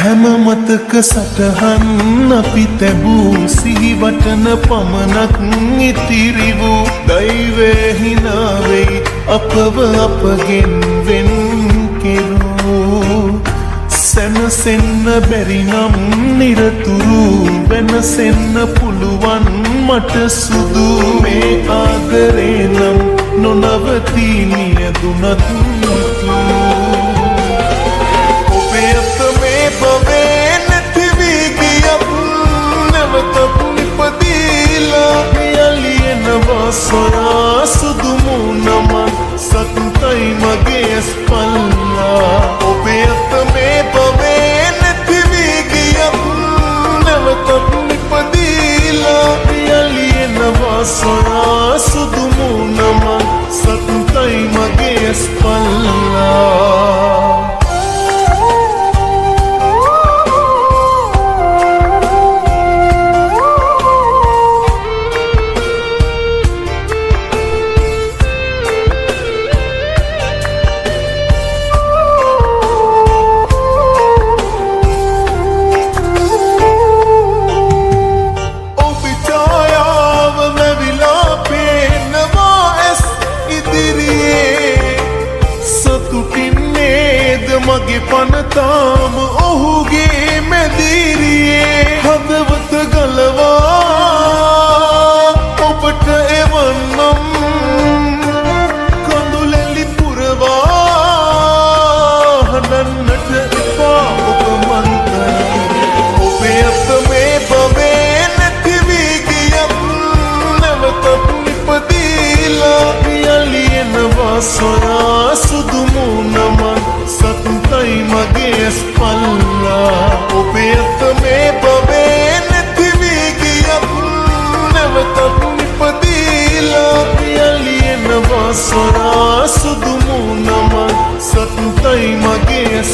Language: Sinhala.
හැම මතක සටහන් අපි තැබූ සිහිවටන පමණක් ඉතිරි වූ දෛවය හිනා වෙයි අපව අපගෙන් වෙන් කෙරූ. සැනසෙන්න බැරි නම් නිරතුරු වෙනසෙන්න පුළුවන් මට සුදු. මේ ආදරේ නම් නොනවතී නියදුනත් ඔබේ අත මේ භවේ නැති වී ගියත් නැවතත් ඉපදීලා යලි එනවා සොයා සුදු මූණ මං සතුටයි මගේ ඇස් පල්ලා. ඔබේ අත මේ භවේ නැති වී ගියත් නැවතත් ඉපදීලා යලි එනවා සොයා සුදු මූණ මං සතුටයි මගේ ඇස් පල්ලා. ඔබේ ඡායාව මැවිලා පේනවා ඇස් ඉදිරියේ. සතුටින් නේද මගේ පණ තාම ඔහුගේ මැදිරියේ. හදවත ගලවා ඔබට එවන්නම් කඳුලෙලි පුරවා. හඬන්නට එපා ඔබ මං තරම්. ඔබේ අත මේ භවේ නැති වී ගියත් නැවතත් ඉපදීලා යලි එනවා සොයා සුදු මූණ මං සතුටයි මගේ ඇස් පල්ලා. ඔබේ අත මේ භවේ නැති වී ගියත් නැවතත් ඉපදීලා යලි එනවා සොයා සුදු මූණ මං සතුටයි මගේ ඇස්